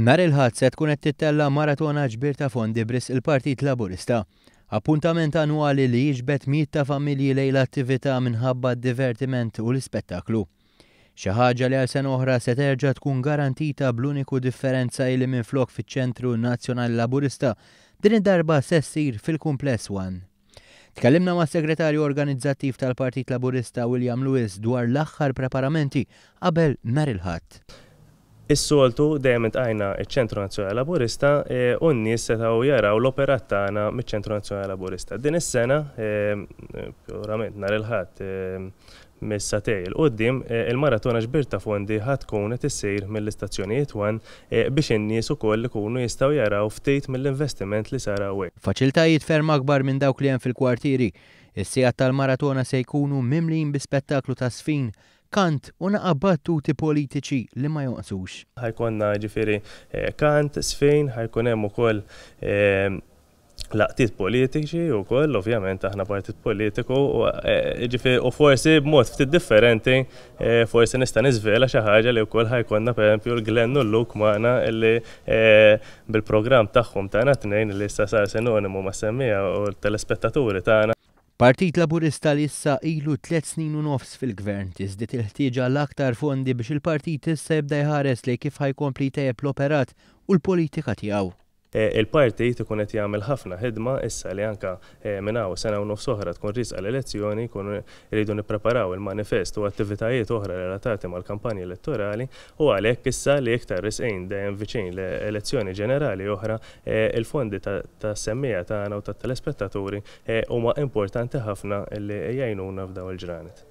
Nhar il-Ħadd se tkun qed tittella' maratona ġbir ta' fondi b'risq il-Partit Laburista. Appuntament annwali li jiġbed mijiet ta' familji lejn l-attività minħabba d-divertiment u l-ispettaklu. Xi ħaġa li għal sena oħra se terġa' tkun garantita bl-uniku differenza hi li minflok fiċ-Ċentru Nazzjonali Laburista, din id-darba se ssir fil-Kumpless One. Tkellimna mas-Segretarju Organizzattiv tal-Partit Laburista William Lewis dwar l-aħħar preparamenti qabel nhar il-Ħadd. Is-soltu dejjem iltqajna ċ-Ċentru Nazzjonali Laburista u n-nies setgħu jaraw l-operat tagħna miċ-Ċentru Nazzjonali Laburista. Din is-sena, purament nhar il-Ħadd, Mis-sagħtej 'il quddiem, il-maratona ġbir ta' fondi ħa tkun qed issir mill-istazzjonijiet one biex in-nies ukoll ikunu jistgħu jaraw ftit mill-investiment li sar hawnhekk. Faċiltajiet ferm akbar minn dawk li hemm fil-kwartieri. Is-sigħat tal-maratona se jkunu mimlijin bi spettaklu ta' żfin, kant u naqa' battuti politiċi li ma jonqsux. Ħa jkollna jiġifieri kant, żfin, ħa jkun hemm ukoll laqtiet politiċi wkoll, ovvjament aħna partit politiku, jiġifieri u forsi b'mod ftit differenti forsi nista' niżvela xi ħaġa li wkoll ħa jkollna pereżempju l-Glenn u l-Luke magħna li bil-programm tagħhom Tagħna Tnejn li issa sar sinonimu mas-semmiegħa u t-telespettaturi tagħna. Partit Laburista li issa ilu tlett snin u nofs fil-Gvern, tiżdied il-ħtieġa għal aktar fondi biex il-partit issa jibda jħares lejn kif ħa jkompli jtejjeb l-operat u l-politika tiegħu. Il-partit ikun qed jagħmel ħafna ħidma issa li anke minn hawn sena u nofs oħra tkun riesqa l-elezzjoni, jkunu rridu nippreparaw il-manifest u attivitajiet oħra relatati mal-kampanja elettorali u għalhekk issa li iktar resqin dejjem viċin l-elezzjoni ġenerali oħra, il-fondi tas-semmiegħa tagħna u tat-telespettaturi huma importanti ħafna li jgħinuna f'dawn il-ġranet.